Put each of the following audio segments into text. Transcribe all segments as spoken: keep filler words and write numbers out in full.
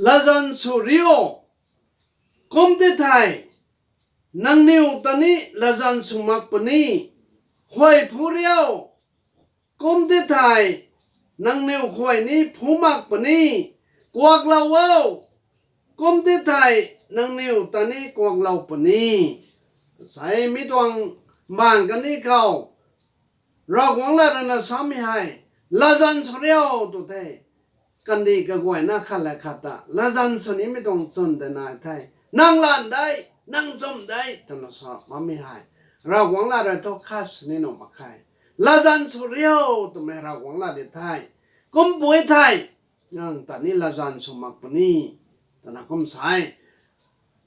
Latzan sw rio, kum ti thei nangniw ta ni latzan sw mak puni. Khuay phu rio, kum ti thei nangniw khuay ni phu mak puni. Kuaklou o, kum ti thei nangniw ta ni kuaklou puni. Sa e, mi tuang bang kani khou Ravguangc lat rui na samei hei, latzan sw rio tw the. Kandih kaguayna khat le khat ta latzan sw nimei tuang chwn tei nai the. Nang lan de, nang chum de twna sa bammei hei, Ravguangc lat rui thu khat sini nuh mak khe. Latzan sw rio twmei Ravguangc lat di the. Kumpui thei, nang ta ni latzan sw mak puni, twna kum sa e.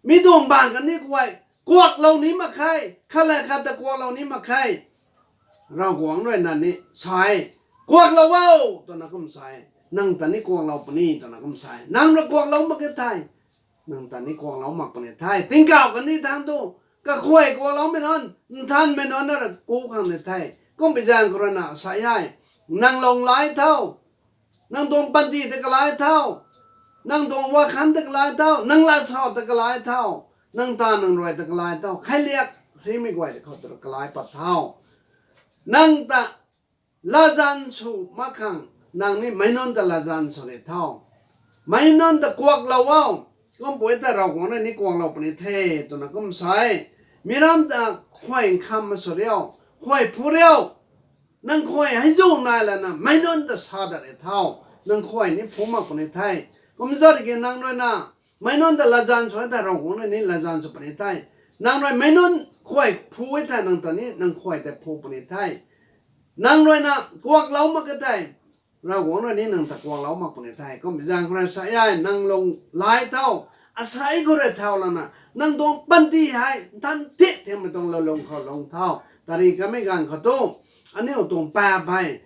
Mi tuang bang kani khuay, kuaklou ni mak khe, khat le khat ta kuaklou ni mak khe. Ravguangc rui na ni sa e, kuaklou o, twna kum sa e. Nang ta ni kuaklou puni, twna kum sa e. Nang rui kuaklou mak ke thei, nang ta ni kuaklou mak puni the. Tingkauh kani thangc tu, kakhuay kuakloumei nunc, nthanmei nunc na rui ku khang ni the. Kumpui zaeng khou rui na sa e, nang lung lai tho, nang tuang panty ta kalai tho, nang tuang wakhan ta kalai tho, nang lat sa ta kalai tho, nang ta nang rui ta kalai tho, kheiliak simei guay ta khou ta kalai pat tho. Nang ta latzan sw mak khang, nang ni meic nunc ta latzan sw ri tho. Meic nunc ta kuaklou o, kumpui ta Ravguangc rui ni kuaklou puni the, twna kum sa e. Mi ram ta khuay nkham sw rio, khuay phu rio. Nang khuay hei zu nai lana meic nunc ta sa dat ri tho. Nang khuay ni phu mak puni the. Kum zat ki nang rui na meic nunc ta latzan sw e thei Ravguangc rui ni latzan sw puni the. Nang rui meic nunc khuay phu e thei nang ta ni nang khuay tei phu puni the. Nang rui na kuaklou mak ke thei, Ravguangc rui ni nang ta kuaklou mak puni the. Kumpui zaeng khou rui sa e, nang lung lai tho, asei khou rui thau lana nang tuang panty hei nthan thik thiammei tuang lou lung khou lung tho. Tari kamei ganv khou tu, aniu tuang paap hei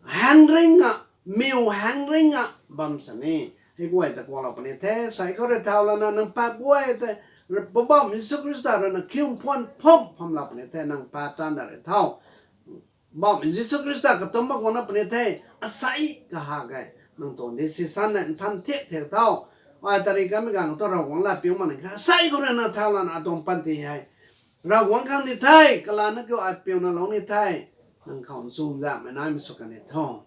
haengring a, miw haengring a bam sini, hei guay ta kuaklou puni the. Asei khou rui thau lana nang paap guay tei Poubauhmei Jisu Khrista rui na khiu phuan phum pham lou puni the, nang paap tan dat ri tho. Poubauhmei Jisu Khrista katumc bam guangna puni the, asei kahak e. Nang tuang decision na nthan thik thiak tho. Ai tari kamei ganv khou tu Ravguangc lat piu mak ni kha, asei khou rui na thau lana atuang panty hei Ravguangc khang ni the, kalana kiu ai piuna lou ni the. Nang khou nchumzanmei naimei sw kan ni tho.